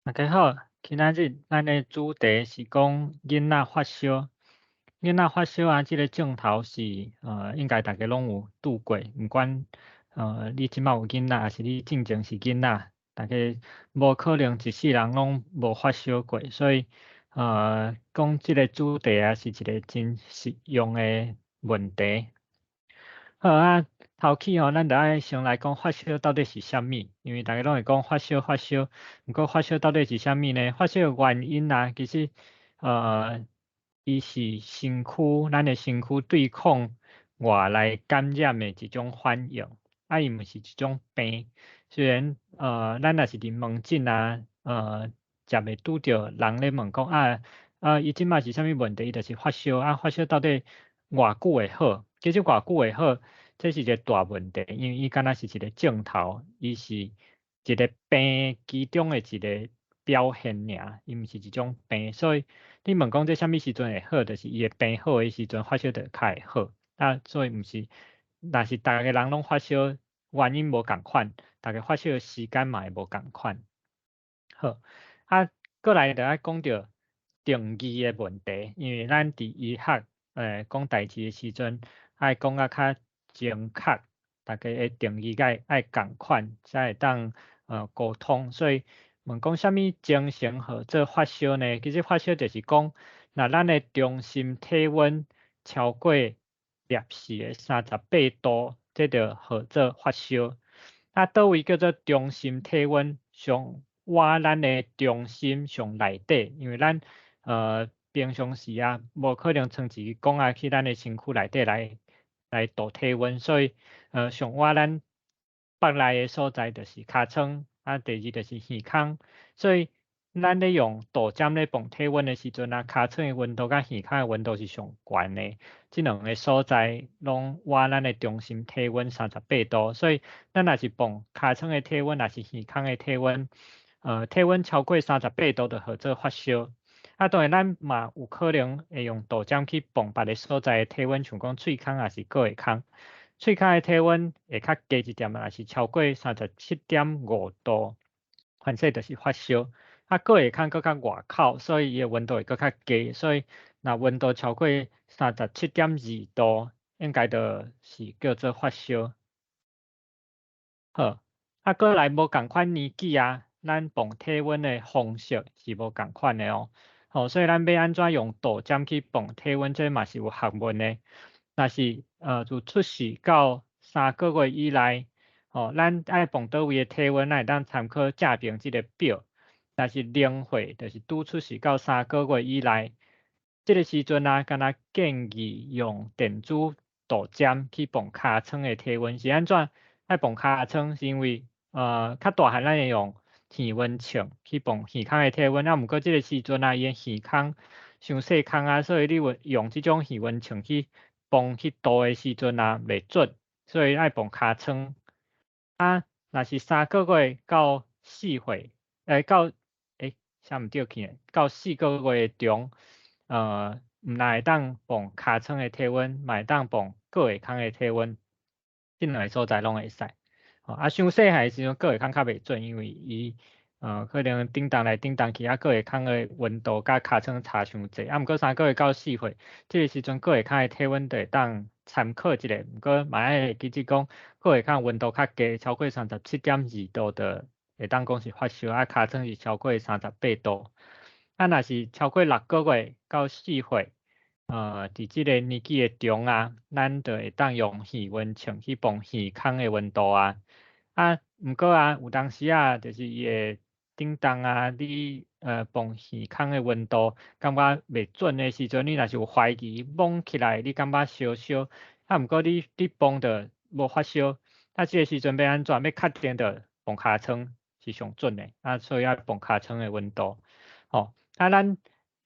大家好，今仔日咱的主題是講囡仔發燒。囡仔發燒啊，這个症頭是應該逐家攏有拄過，毋管你這馬有囡仔，抑是你進前是囡仔，逐家無可能一世人攏無發燒過，所以講這个主題啊，是一个真實用的問題。好啊，頭起吼，咱著愛先來講發燒到底是啥物，因為逐家攏會講發燒發燒，毋過發燒到底是啥物呢？發燒的原因啊，其實伊是身軀，咱的身軀對抗外來感染的一種反應，啊，伊毋是一種病。雖然咱若是佇門診啊，誠袂拄著人咧問講啊啊，伊這馬是啥物問題？伊就是發燒啊，發燒到底偌久會好？其實偌久會好，這是一個大問題，因為伊敢若是一個症頭，伊是一個病其中的一個表現爾，伊毋是一種病，所以你問講這啥物時陣會好，就是伊的病好的時陣，發燒就較會好。啊，所以毋是，若是逐个人攏發燒，原因無仝款，逐家發燒的時間嘛會無仝款。好，啊，過來就愛講著定義的問題，因為咱佇醫學講代誌的時陣，愛講甲較精確，逐家的定義愛愛仝款，才會當溝通。所以問講啥物情形號做發燒呢？其實發燒就是講，若咱的中心體溫超過攝氏的38度，這就號做發燒。啊，佗位叫做中心體溫？上倚咱的中心上內底，因為咱平常時啊，無可能躥一支管仔去咱的身軀內底來度體溫，所以上倚咱腹內的所在就是尻川，啊，第二就是耳孔，所以咱咧用度針咧磅體溫的時陣啊，尻川的溫度佮耳孔的溫度是上懸的，這兩个所在攏倚咱的中心體溫三十八度，所以咱若是磅尻川的體溫，抑是耳孔的體溫，體溫超過三十八度就號做發燒。啊，當然咱嘛有可能會用度針去磅別个所在的體溫，像講喙空抑是顎下空。喙空的體溫會較低一點，若是超過37.5度，反正就是發燒。啊，顎下空閣較外口，所以伊的溫度會閣較低，所以若溫度超過37.2度，應該就是叫做發燒。好，啊，過來無仝款年紀啊，咱磅體溫的方式是無仝款的哦。吼，所以咱欲按怎用度針去磅體溫，這嘛是有學問的。若是自出世到3個月以內，吼，咱愛磅佗位的體溫，咱會當參考正爿這个表。若是0歲，就是拄出世到三個月以內，這个時陣啊，敢若建議用電子度針去磅尻川的體溫。是按怎愛磅尻川？是因為較大漢咱會用耳溫秤去磅耳孔的體溫，啊，毋過這个時陣啊，伊的耳孔傷細空啊，所以你有用這種耳溫秤去磅去度的時陣啊，袂準，所以愛磅尻川。啊，若是三個月到4歲，到寫毋對去，到4個月中，毋但會當磅尻川的體溫，嘛會當磅顎下空的體溫，這兩个所在攏會使。啊，傷細漢的時陣，顎下空較袂準，因為伊可能振動來振動去，啊，顎下空的溫度佮尻川差傷濟。啊，毋過三個月到4歲，這个時陣顎下空的體溫就會當參考一下，毋過嘛愛會記得講，顎下空溫度較低，超過37.2度就會當講是發燒，啊，尻川是超過三十八度。啊，若是超過6個月到4歲，佇這个年紀的中啊，咱就會當用耳溫秤去磅耳孔的溫度啊。啊，毋過啊，有當時啊，就是伊會振動啊，你磅耳孔的溫度感覺袂準的時陣，你若是有懷疑，摸起來你感覺燒燒，啊，毋過你磅著無發燒，啊，這个時陣欲按怎？欲確定著磅尻川是上準的，啊，所以愛磅尻川的溫度。吼，啊，咱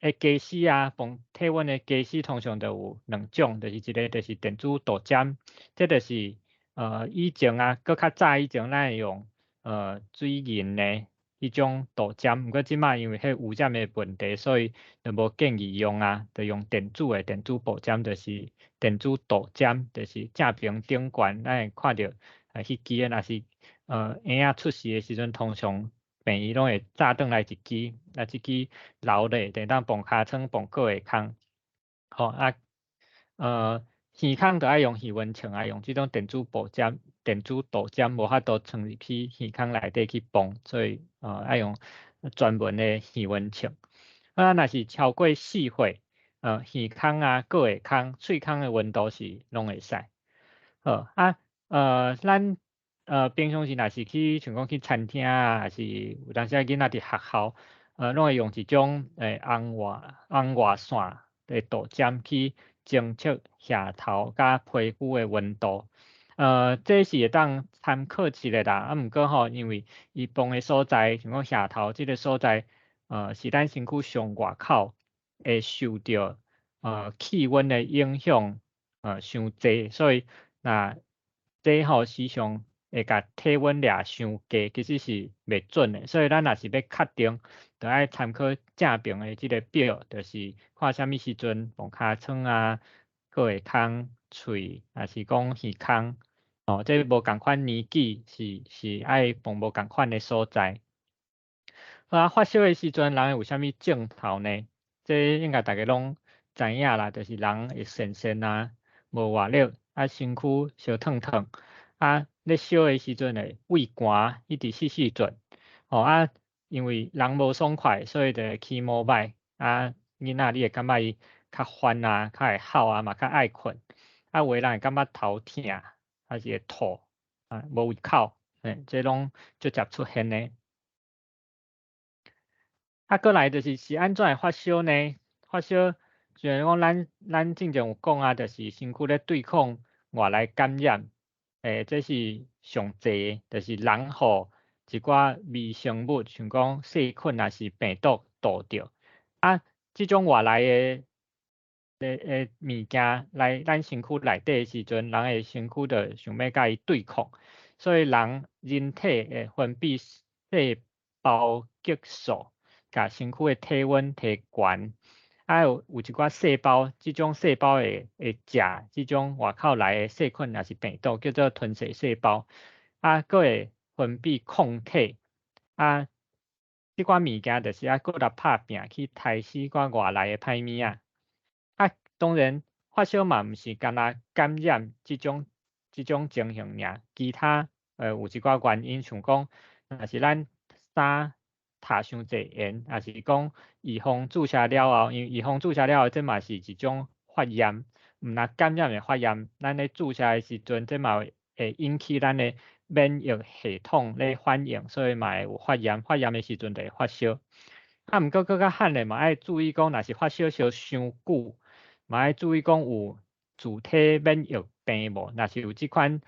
的家私啊，磅體溫的家私通常就有兩種，就是一个就是電子度針，這就是以前啊，閣較早以前，咱會用水銀的彼種度針，毋過這馬因為彼污染的問題，所以就無建議用啊，就用電子的電子步針，就是電子度針，就是正爿頂懸，咱會看著彼支的，若是嬰仔出世的時陣，通常病院攏會紮轉來一支，啊，這支流的會當磅尻川、磅腳下空，吼啊，耳空就愛用耳溫槍啊，用這種電子步針、電子度針，無法度穿入去耳空內底去磅，所以愛用專門的耳溫槍。啊，若是超過4歲，耳空啊、腳下空、喙空的溫度是攏會使。好啊，咱平常時若是去像講去餐廳啊，還是有當時仔囡仔佇學校，攏會用一種紅外線的度針去偵測額頭佮皮膚的溫度。這是會當參考一下啦。啊，毋過吼，因為伊磅的所在，像講額頭這个所在，是咱身軀上外口會受著氣溫的影響傷濟，所以若這吼時常會共體溫掠傷低，其實是袂準的。所以咱若是欲確定，就愛參考正爿的這个表，就是看啥物時陣磅尻川啊、腳下空、喙，抑是講耳空，哦，這無仝款年紀是愛磅無仝款的所在。啊，發燒的時陣，人會有啥物症頭呢？這應該大家攏知影啦，就是人會瀉瀉啊，無活力，啊，身軀相燙燙，啊，咧燒的時陣會畏寒，一直死死轉，吼啊，因為人無爽快，所以就會起毛䆀，啊，囡仔你會感覺伊較煩啊，較會哭啊，嘛較愛睏，啊，有的人會感覺頭疼，還是會吐，啊，無胃口，嘿，這攏足捷出現的。啊，閣來就是按怎會發燒呢？發燒像講咱之前有講啊，就是身軀咧對抗外來感染，這是上濟的，就是人予一寡微生物，像講細菌抑是病毒蠹著。啊，這種外來的物件來咱身軀內底的時陣，人的身軀就想欲共伊對抗，所以人體會分泌細胞激素，共身軀的體溫提懸。啊，有一寡細胞，這種細胞會食這種外口來的細菌抑是病毒，叫做吞噬細胞。啊，閣會分泌抗體。啊，這寡物件就是愛閣來拍拚去刣死寡外來的歹物仔。啊，當然發燒嘛毋是干焦感染這種情形爾，其他有一寡原因，像講若是咱衫疊傷濟鹽，抑是講預防注射了後，因為預防注射了後，這嘛是一種發炎，毋但感染的發炎，咱咧注射的時陣，這嘛會引起咱的免疫系統咧反應，所以嘛會有發炎，發炎的時陣就會發燒。啊，毋過閣較罕的嘛愛注意講，若是發燒燒傷久，嘛愛注意講有自體免疫病無？若是有這款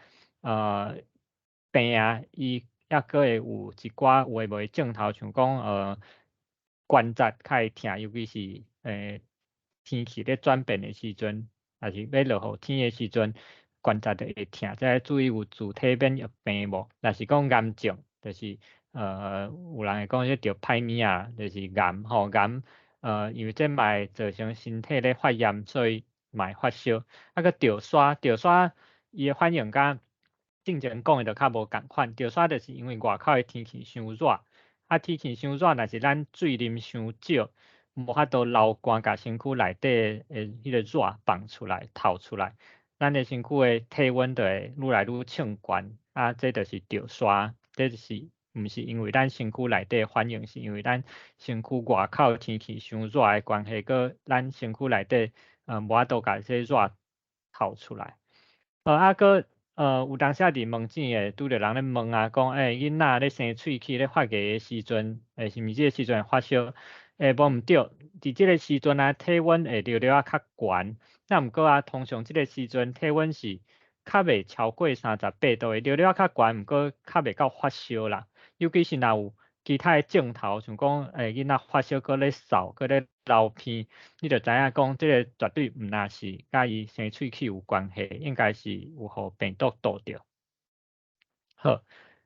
病啊，伊抑閣會有一寡有的無的症頭，像講關節較會疼，尤其是天氣咧轉變的時陣，抑是欲落雨天的時陣，關節就會疼，這愛注意有自體免疫病無？若是講癌症，就是有人會講這著歹物仔，就是癌吼癌，因為這嘛會造成身體咧發炎，所以嘛會發燒。啊，閣著沙，著沙伊的反應佮進前講的就較無仝款，著沙就是因為外口的天氣傷熱，啊天氣傷熱，若是咱水啉傷少，無法度流汗，共身軀內底的彼個熱放出來、透出來，咱的身軀的體溫就會愈來愈衝懸，啊，這就是著沙，這就是毋是因為咱身軀內底的反應，是因為咱身軀外口天氣傷熱的關係，閣咱身軀內底無法度共這熱透出來。啊，閣有當時仔佇門診會拄著人咧問啊，講囡仔咧生喙齒咧發牙的時陣，是毋是這个時陣會發燒？無毋對，佇這个時陣啊，體溫會略略仔較懸，啊毋過啊，通常這个時陣體溫是較袂超過38度的，略略仔較懸，毋過較袂到發燒啦。尤其是若有其他的症頭，像講囡仔發燒，閣咧嗽，閣咧流鼻，你就知影講這个絕對毋若是佮伊生喙齒有關係，應該是有予病毒蠹著。好，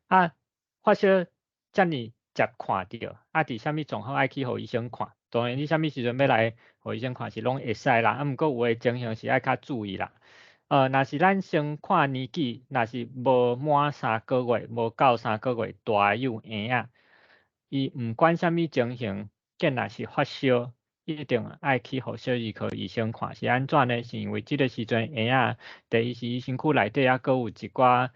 啊，發燒遮爾捷看著，啊，佇啥物狀況愛去予醫生看？當然，你啥物時陣欲來予醫生看是攏會使啦，啊，毋過有的情形是愛較注意啦。若是咱先看年紀，若是無滿三個月，無夠三個月大的幼嬰仔，伊毋管啥物情形，見若是發燒，一定愛去予小兒科醫生看。是按怎呢？是因為這个時陣嬰仔，第一是伊身軀內底猶閣有一寡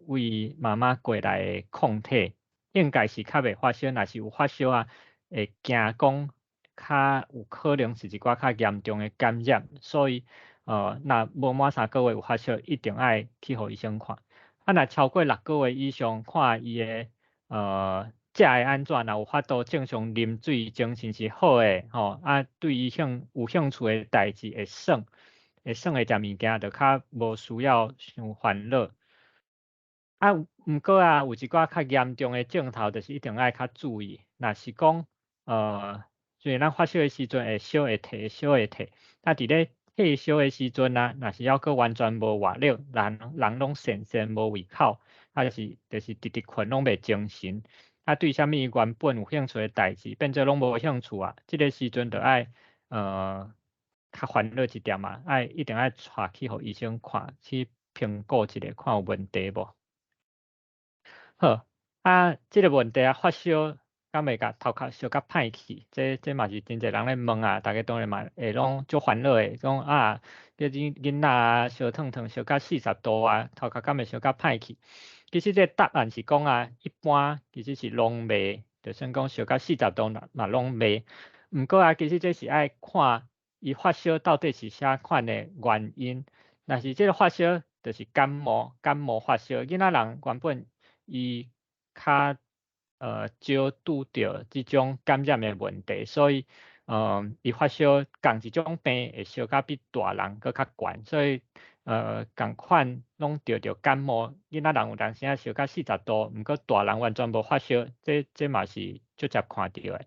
為媽媽過來的抗體，應該是較袂發燒。若是有發燒啊，會驚講較有可能是一寡較嚴重的感染，所以若無滿3個月有發燒，一定愛去予醫生看。啊，若超過6個月以上，看伊的食會按怎，若有法度正常啉水，精神是好的吼，啊，對伊有興趣的代誌會耍，會耍的食物件，就較無需要傷煩惱。啊，毋過啊，有一寡較嚴重的症頭，就是一定愛較注意。若是講，雖然咱發燒的時陣會燒會退，燒會退，啊，佇咧退燒的時陣啊，若是猶閣完全無活力，人人攏神神無胃口，啊，就是直直睏攏袂精神，啊，對啥物原本有興趣的代誌變做攏無興趣啊，這个時陣就愛較煩惱一點啊，愛一定愛帶去予醫生看，去評估一下，看有問題無。好，啊，這个問題啊，發燒敢會共頭殼燒甲歹去？這嘛是真濟人咧問啊，逐家當然嘛會攏足煩惱的，講啊，這囡仔啊，燒燙燙燒甲40度啊，頭殼敢會燒甲歹去？其實這答案是講啊，一般其實是攏袂，就算講燒甲四十度嘛攏袂。毋過啊，其實這是愛看伊發燒到底是啥款的原因。若是這个發燒就是感冒，感冒發燒，囡仔人原本伊較少拄著這種感染的問題，所以伊發燒仝一種病會燒甲比大人閣較懸，所以仝款攏著著感冒，囡仔人有當時仔燒甲四十度，毋過大人完全無發燒，這嘛是足濟看著的。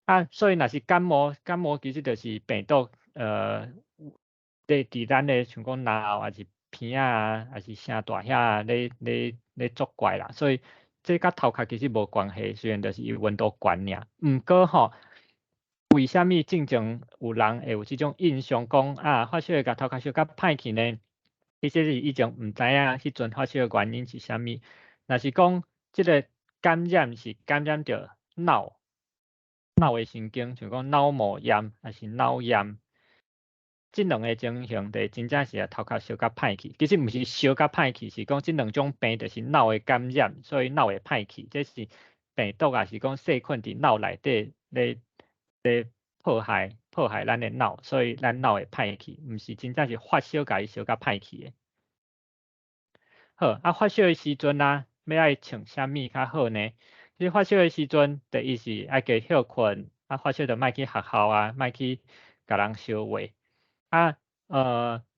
啊，所以若是感冒，感冒其實就是病毒，咧佇咱的像講嚨喉，抑是鼻仔啊，抑是聲帶遐咧作怪啦，所以這佮頭殼其實無關係，雖然就是伊溫度懸爾。毋過吼，為啥物進前有人會有這種印象講啊，發燒會共頭殼燒甲歹去呢？其實是以前毋知影彼陣發燒的原因是啥物。若是講這个感染是感染著腦的神經，像講腦膜炎，抑是腦炎，這兩个情形，就真正是頭殼燒甲歹去。其實毋是燒甲歹去，是講這兩種病就是腦的感染，所以腦會歹去。這是病毒，抑是講細菌佇腦內底咧破壞咱的腦，所以咱腦會歹去，毋是真正是發燒共伊燒甲歹去的。好，啊發燒的時陣啊，欲愛穿啥物較好呢？其實發燒的時陣，第一是愛加歇睏，啊發燒就莫去學校啊，莫去共人相話。啊，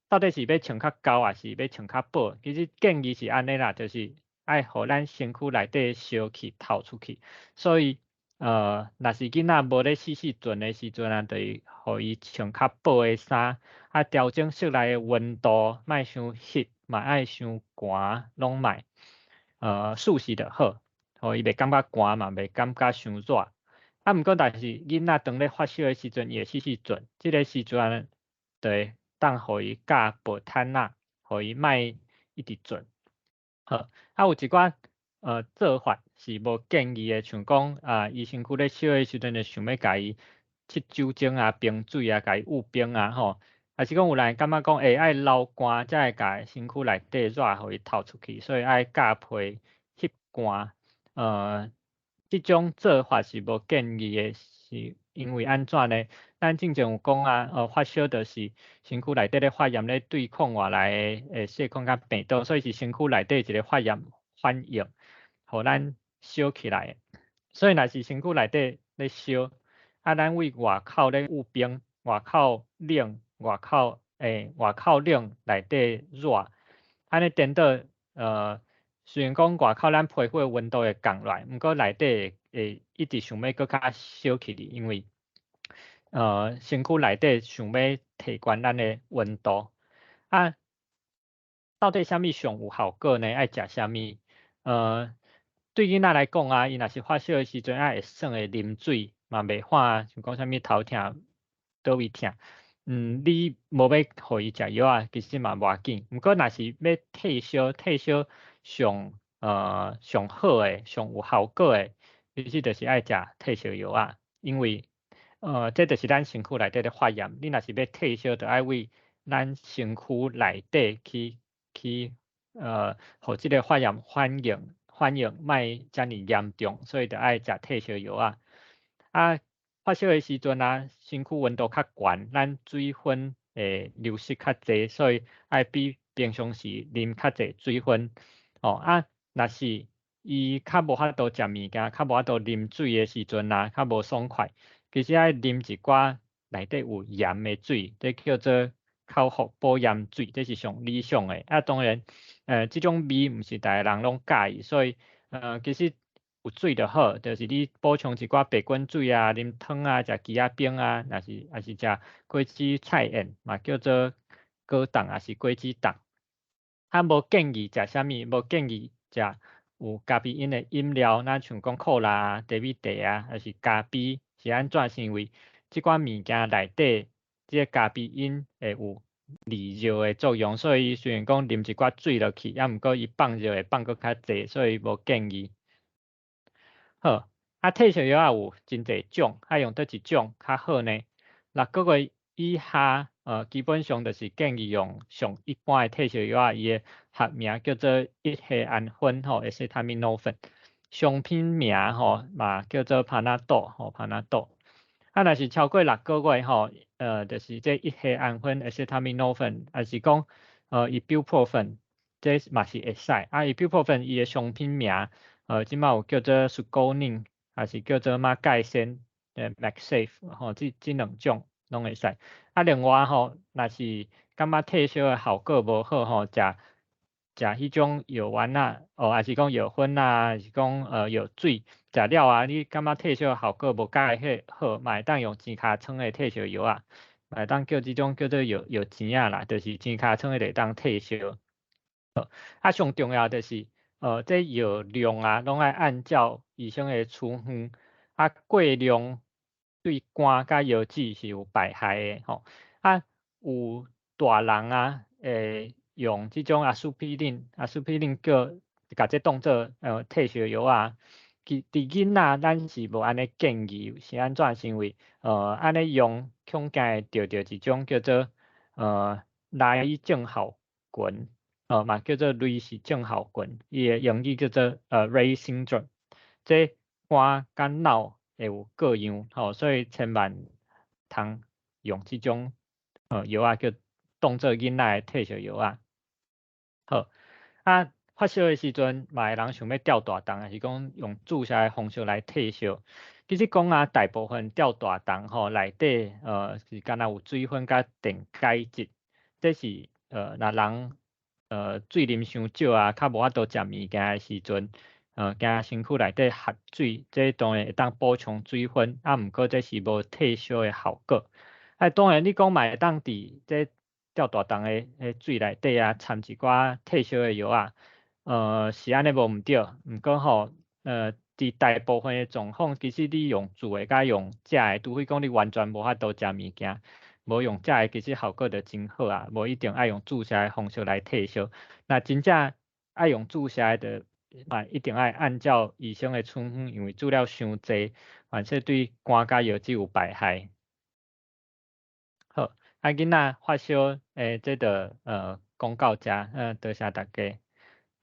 到底是欲穿較厚，抑是欲穿較薄？其實建議是按呢啦，就是愛予咱身軀內底燒氣透出去。所以，若是囡仔無咧死死陣的時陣啊，就予伊穿較薄的衫，啊調整室內的溫度，莫傷熱，嘛愛傷寒，攏莫，舒適就好，予伊袂感覺寒嘛，袂感覺傷熱。啊，毋過但是囡仔當咧發燒的時陣，伊會死死陣，這个時陣就會當予伊蓋薄毯仔，予伊莫一直震。好，啊有一寡做法是無建議的，像講啊，伊身軀咧燒的時陣，就想欲共伊拭酒精啊、冰水啊，共伊捂冰啊吼，抑是講有人會感覺講，欸，愛流汗才會共身軀內底熱予伊透出去，所以愛蓋被翕汗。這種做法是無建議的，是因為按怎呢？咱進前有講啊，發燒就是身軀內底咧發炎咧對抗外來的細菌佮病毒，所以是身軀內底一个發炎反應，予咱燒起來。所以若是身軀內底咧燒，啊，咱對外口咧捂冰，外口冷，外口冷內底熱，按呢顛倒，雖然講外口咱皮膚的溫度會降落來，毋過內底會一直想欲閣較燒起去，因為身軀內底想欲提懸咱的溫度。啊，到底啥物上有效果呢？愛食啥物？對囡仔來講啊，伊若是發燒的時陣，愛會耍會啉水，嘛袂喊像講啥物頭疼，佗位疼。你無欲予伊食藥啊，其實嘛無要緊。毋過若是欲退燒，退燒上好的、上有效果的，其其實就是愛食退燒藥仔，因為這就是咱身軀內底咧發炎。你若是欲退燒，就愛為咱身軀內底去，予這个發炎反應莫遮爾嚴重，所以就愛食退燒藥仔。啊，發燒的時陣啊，身軀溫度較懸，咱水分會流失較濟，所以愛比平常時啉較濟水分。哦，啊，若是伊較無法度食物件，較無法度啉水的時陣啊，較無爽快，其實愛啉一寡內底有鹽的水，這叫做口服補鹽水，這是上理想的。啊，當然，這種味毋是逐个人攏佮意，所以，其實有水就好，就是你補充一寡白滾水啊，啉湯啊，食枝仔冰啊，若是抑是食果子菜燕，嘛叫做果凍，抑是果子凍。啊，無建議食啥物？無建議食有咖啡因的飲料，咱像講可樂啊、茶米茶啊，抑是咖啡，是按怎？是因為這款物件內底這个咖啡因會有利尿的作用，所以雖然講啉一寡水落去，啊，毋過伊放尿會放閣較濟，所以無建議。好，啊，退燒藥仔有真濟種，愛用佗一種較好呢？6個月以下，基本上就是建議用上一般的退燒藥仔，伊的學名叫做乙酰氨酚吼，acetaminophen，商品名吼嘛叫做 Panadol 吼，Panadol。啊，若是超過六個月吼，就是這乙酰氨酚 acetaminophen，抑是講ibuprofen，這嘛是會使。啊，ibuprofen 伊的商品名，這擺有叫做 Sukonin，抑是叫做馬蓋先，Maxaf 吼，這兩種攏會使。啊，另外吼，若是感覺退燒的效果無好吼，食彼種藥丸仔，哦，抑是講藥粉啊，抑是講藥水，食了啊，你感覺退燒效果無蓋好，嘛會當用錢尻川的退燒藥仔，嘛會當叫這種叫做藥藥錢仔啦，就是錢尻川的就會當退燒。啊，上重要就是，這藥量啊，攏愛按照醫生的處方，啊，過量對肝佮腰子是有敗害的吼。啊，有大人啊，會用這種阿司匹林，阿司匹林叫共這當做退燒藥仔。其佇囡仔，咱是無按呢建議，是按怎？是因為按呢用，恐驚會著著一種叫做雷症候群，嘛叫做雷氏症候群，伊的英語叫做Reye syndrome。這肝佮腦會有過樣吼，所以千萬毋通用這種藥仔，叫當做囡仔的退燒藥仔。好，啊，發燒的時陣，嘛會人想欲吊大筒，抑是講用注射的方式來退燒。其實講啊，大部分吊大筒吼內底是敢若有水分佮電解質，這是若人水啉傷少啊，較無法度食物件的時陣，驚身軀內底含水，這當然會當補充水分，啊，毋過這是無退燒的效果。啊，當然你講嘛會當佇這吊大筒的彼水內底啊，摻一寡退燒的藥仔，是按呢無毋對，毋過吼，佇大部分的狀況，其實你用注的佮用食的，除非講你完全無法度食物件，無用食的，其實效果就真好啊，無一定愛用注射的方式來退燒。若真正愛用注射的，就嘛一定愛按照醫生的處方，因為注了傷濟，反正對肝佮腰子有敗害。好，啊，囡仔發燒，這就講到遮，多謝大家。